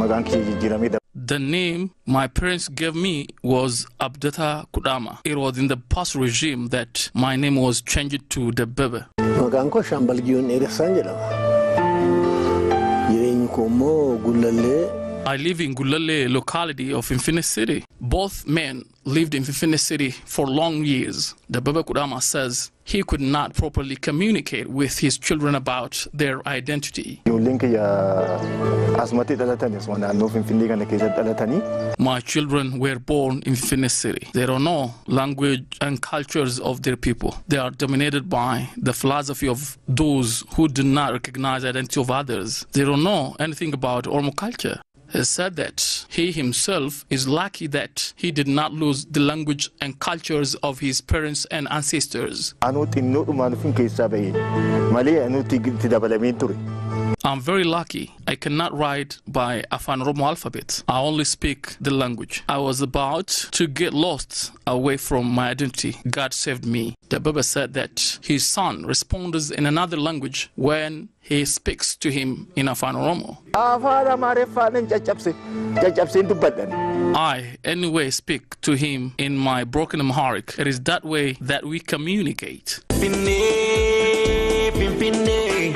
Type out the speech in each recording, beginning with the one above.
Maqaan kiyya jijjiiramee The name my parents gave me was Abdata Kudama. It was in the past regime that my name was changed to Debebe. Maqaan koo Shaambal Giyoon Dheeressaan jedhama. Jireenyi koo immoo Gullallee. I live in Gullele locality of Finfinne City. Both men lived in Finfinne City for long years. Debebe Kudama says he could not properly communicate with his children about their identity. Ijoolleen kiyya asumatti dhalatan, asuma naannoo Finfinnee kana keessatti dhalatanii. My children were born in Finfinne City. They don't know language and cultures of their people. They are dominated by the philosophy of those who do not recognize identity of others. They don't know anything about Oromo culture. He said that he himself is lucky that he did not lose the language and cultures of his parents and ancestors. Anuu xinnoodhumaan dhufin keessaa bahe malee anuu itti dabalameen ture. I'm very lucky. I cannot write by Afan Oromo alphabet. I only speak the language. I was about to get lost away from my identity. God saved me. Debebe said that his son responds in another language when he speaks to him in Afan Oromo. Afaan Amaariffaan caccabse caccabseen dubbadhan. I, anyway, speak to him in my broken Amharic. It is that way that we communicate. Finfinnee, Finfinnee,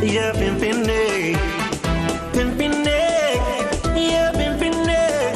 yaa Finfinnee, Finfinnee, yaa Finfinnee.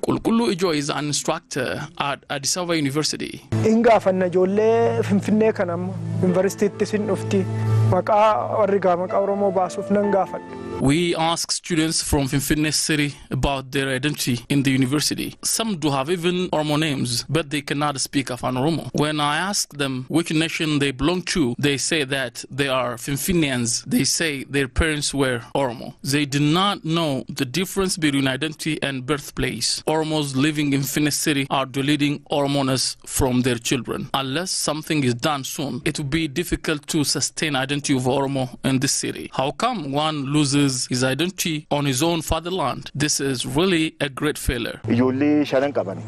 Kulkulu Ijo is an instructor at Addis Ababa University. Hin gaafanna ijoollee Finfinnee kana ammoo yuunivarsiitiitti sin dhufti maqaa warri gaa maqaa Oromoo baasuuf nan gaafadha. We ask students from Finfinne City about their identity in the university. Some do have even Oromo names, but they cannot speak Afan Oromo. When I ask them which nation they belong to, they say that they are Finfinnians. They say their parents were Oromo. They do not know the difference between identity and birthplace. Oromos living in Finfinne City are deleting Oromoness from their children. Unless something is done soon, it will be difficult to sustain identity of Oromo in this city. How come one loses his identity on his own fatherland? This is really a great failure. Ijoollee shanan qaban.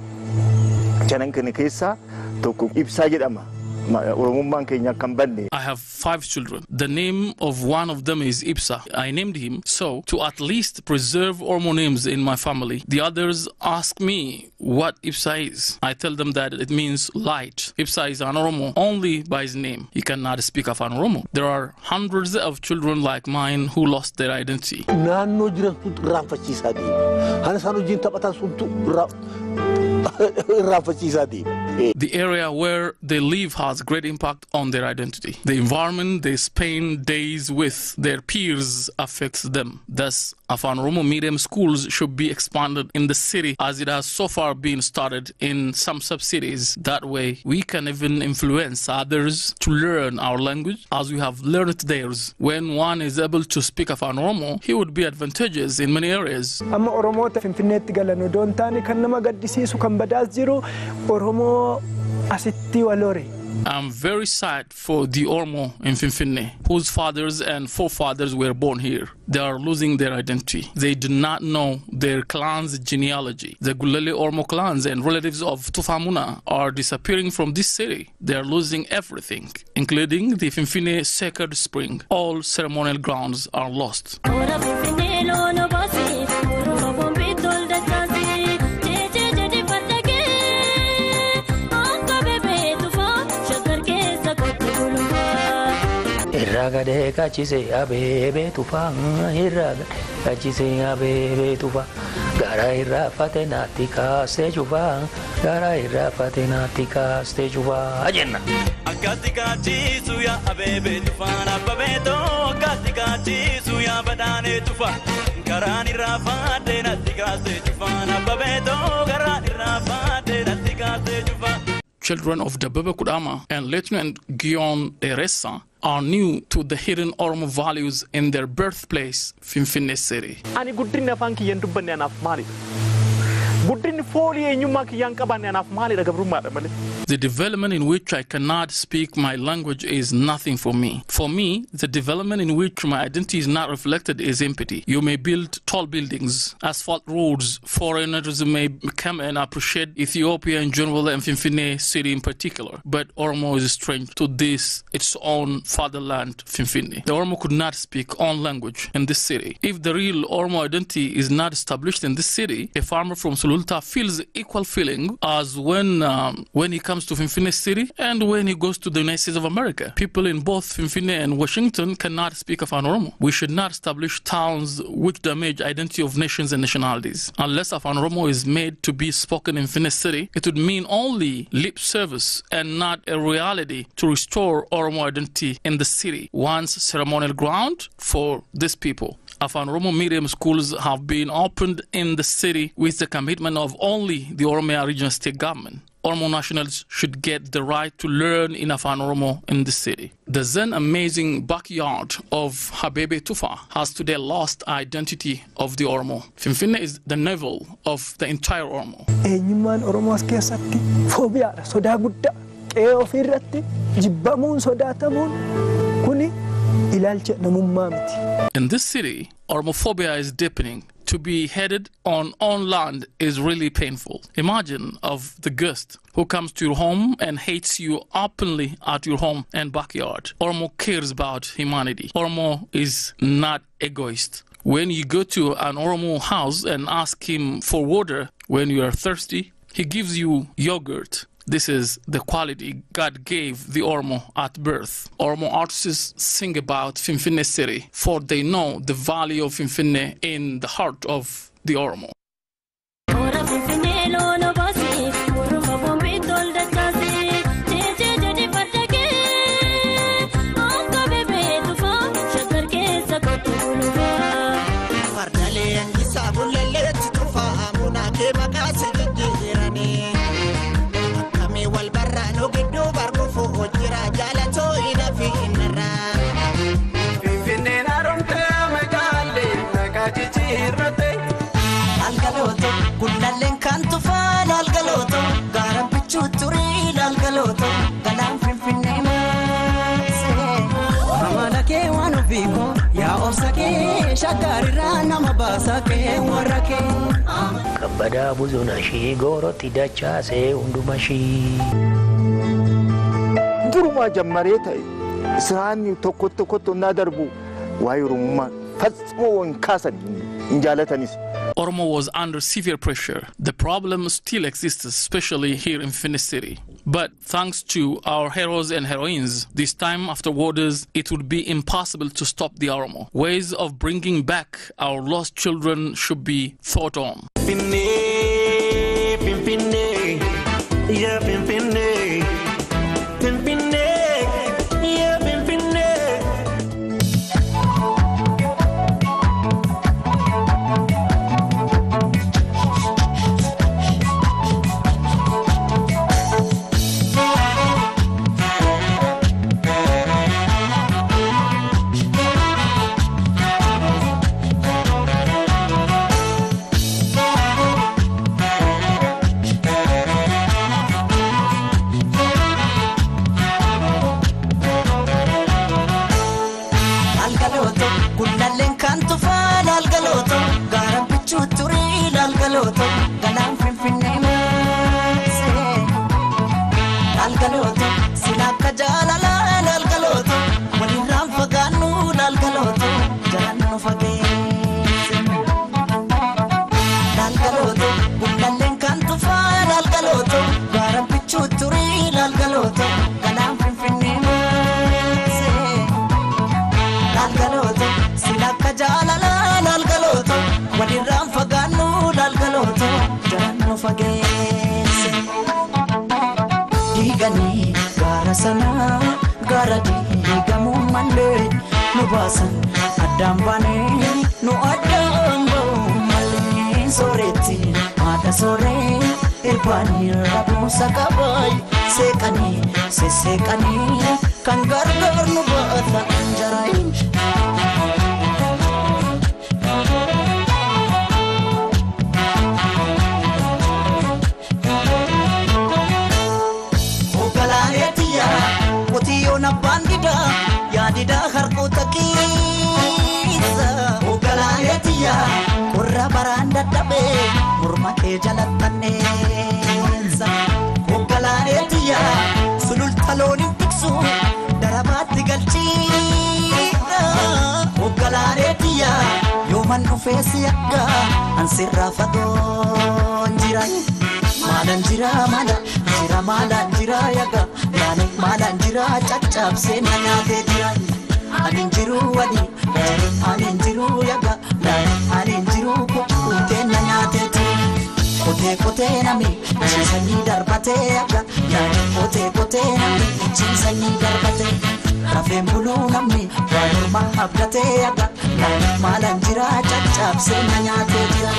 Shanan kana keessaa tokko Ibsaa jedhama. Oromummaan keenya akka hin badne. I have 5 children. The name of one of them is Ibsa. I named him so to at least preserve Oromo names in my family. The others ask me what Ibsa is. I tell them that it means light. Ibsa is an Oromo only by his name. He cannot speak Afan Oromo. There are hundreds of children like mine who lost their identity. Naannoo jirantu irraanfachiisaa deema. Haala isaan wajjin taphatan suntu irraanfachiisaa deema. The area where they live has great impact on their identity. The environment they spend days with their peers affects them. Thus, Afan Oromo medium schools should be expanded in the city as it has so far been started in some sub-cities. That way, we can even influence others to learn our language as we have learned theirs. When one is able to speak Afan Oromo, he would be advantageous in many areas. Amma Oromoota Finfinneetti galan odoo hin taane kan nama gaddisiisu kan badaas jiru Oromoo asitti wal hore. I'm very sad for the Oromo in Finfinne, whose fathers and forefathers were born here. They are losing their identity. They do not know their clan's genealogy. The Gulele Oromo clans and relatives of Tufamuna are disappearing from this city. They are losing everything, including the Finfinne sacred spring. All ceremonial grounds are lost. Irraa gadee kaachise abeebee tufaa, irraa gadee kaachise abeebee tufaa, garaa irraa fate naatti kaasee cufaa, garaa irraa fate naatti kaasee cufaa jenna. Akkatti kaachisu yaa abeebee tufaa, abbabeetoo akkatti kaachisu yaa badhaanee tufaa, garaan irraa fate naatti kaasee cufaa, abbabeetoo garaan irraa fate naatti kaasee cufaa. Children of Debebe Kudama and Lieutenant Gion Deressa are new to the hidden Oromo values in their birthplace, Finfinne City. Ani guddinni afaan kiyyaan dubbanne anaaf maalidha? Guddinni Guddinni foolii eenyummaa kiyyaan qabaanne anaaf maalidha gabrummaadha malee. The development in which I cannot speak my language is nothing for me. For me, the development in which my identity is not reflected is empty. You may build tall buildings, asphalt roads, foreigners may come and appreciate Ethiopia in general and Finfinne city in particular. But Oromo is strange to this, its own fatherland, Finfinne. The Oromo could not speak own language in this city. If the real Oromo identity is not established in this city, a farmer from Sululta feels equal feeling as when he comes to Finfinne city and when he goes to the United States of America. People in both Finfinne and Washington cannot speak Afan Oromo. We should not establish towns which damage identity of nations and nationalities. Unless Afan Oromo is made to be spoken in Finfinne city, it would mean only lip service and not a reality to restore Oromo identity in the city, once ceremonial ground for these people. Afan Oromo medium schools have been opened in the city with the commitment of only the Oromia Regional State Government. Oromo nationals should get the right to learn in Afan Oromo in the city. The then amazing backyard of Habebe Tufa has today lost identity of the Oromo. Finfinne is the navel of the entire Oromo. Eenyummaan Oromoo as keessatti foobiyaadha, sodaa guddaa. Qe'ee ofiirratti jibbamuun sodaatamuun kuni ilaalcha namummaa miti. In this city, Oromophobia is deepening. To be headed on own land is really painful. Imagine of the guest who comes to your home and hates you openly at your home and backyard. Oromo cares about humanity. Oromo is not egoist. When you go to an Oromo house and ask him for water when you are thirsty, he gives you yogurt. This is the quality God gave the Oromo at birth. Oromo artists sing about Finfinne city, for they know the value of Finfinne in the heart of the Oromo. Kabbadaa buzuna shii goorotti dachaasee hunduma shii. Durumaa jammaree ta'e isaan tokko tokkotti onnaa darbu waa'ee Oromummaa fatsimoo hin kaasan hin jaalatanis. Oromo was under severe pressure. The problem still exists, especially here in Finfinne city. But thanks to our heroes and heroines, this time after wars, it would be impossible to stop the Oromo. Ways of bringing back our lost children should be thought on. Finfinne, Finfinne, yeah, Finfinne, Finfinne, yeah, Finfinne. Gara diigamuu malee nu baasan addaan baanee nu addaan ba'uu malee sooretti haadha sooree irbaanii rabuusa qabaay seeqanii sesseeqanii kan gargaar nu baata anjaraayin. Morma kee jalattanneessa Hoggalaanee sululta looniin tiksu darabaatti galchiidha Hoggalaanee yooman dhufee si akka ansirraa fagoon jira Maalaan jira maala jira maalaan jira yaga laane maalaan jira caccabsee na nyaatee jira Ani jiru wali ani jiru yaga laane ani jiru kukkutee na nyaatee jira Kotee kotee nami ciisanii darbatee yaga laane kotee kotee nami ciisanii darbatee Rafeen buluu namni waan ormaa abdatee yaga laane maalaan jira caccabsee na nyaatee jira.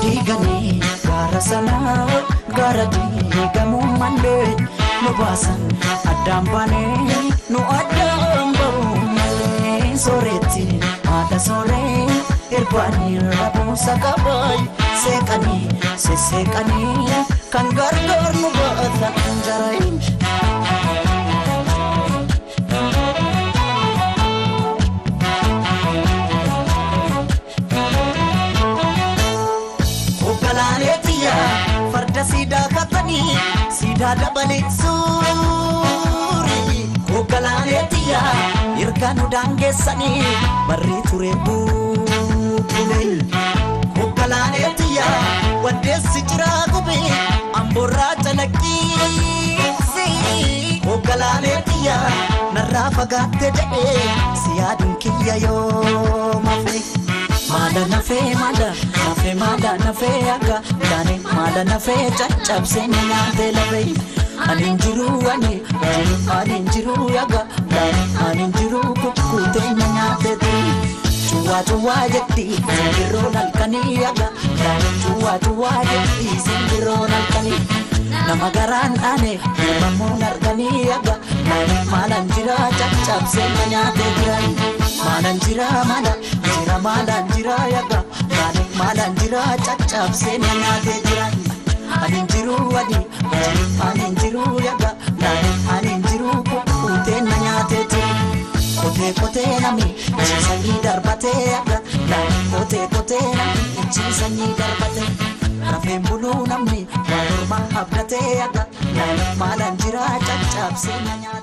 Diiganii gaara sanaa gaara diigamuu malee nu baasan addaan baanee nu addaan ba'uu malee sooretti haadha sooree irbaanii rabuusa qabaay seeqanii sesseeqanii kan gargaar nu baatan jarayin. Farda siidaa katanii siidaa dabalee suuri Hoggalaanee hirkaa nu daangeessanii barri ture bubbule Hoggalaanee waddeessi jiraa gubee amboorraa calaqqiisi Hoggalaanee narraa fagaatte jedhee si yaaduun kiyya yoo mafe. Maala nafee maala nafee maala nafee akka laane maala nafee caccabsee na nyaatee lafee ani jiru ani jiru ani jiru yaga laane ani jiru kukkutee na nyaatee turi cuwaa cuwaa jetti simbirroon halkanii yaga laane cuwaa cuwaa jetti simbirroon halkanii nama garaan dhaane uumamuun arganii yaga laane maalaan jira caccabsee na nyaatee jira maalaan jira maala. Jira maalaan jira yaga laane maalaan jira caccabsee na nyaatee jira ani jiru ani jiru ani jiru yaga laane ani jiru kukkutee na nyaatee jira Kotee kotee nami ciisanii darbatee yaga laane kotee kotee nami ciisanii darbatee Rafeen buluu namni waan ormaa abdatee yaga laane maalaan jira caccabsee na nyaatee.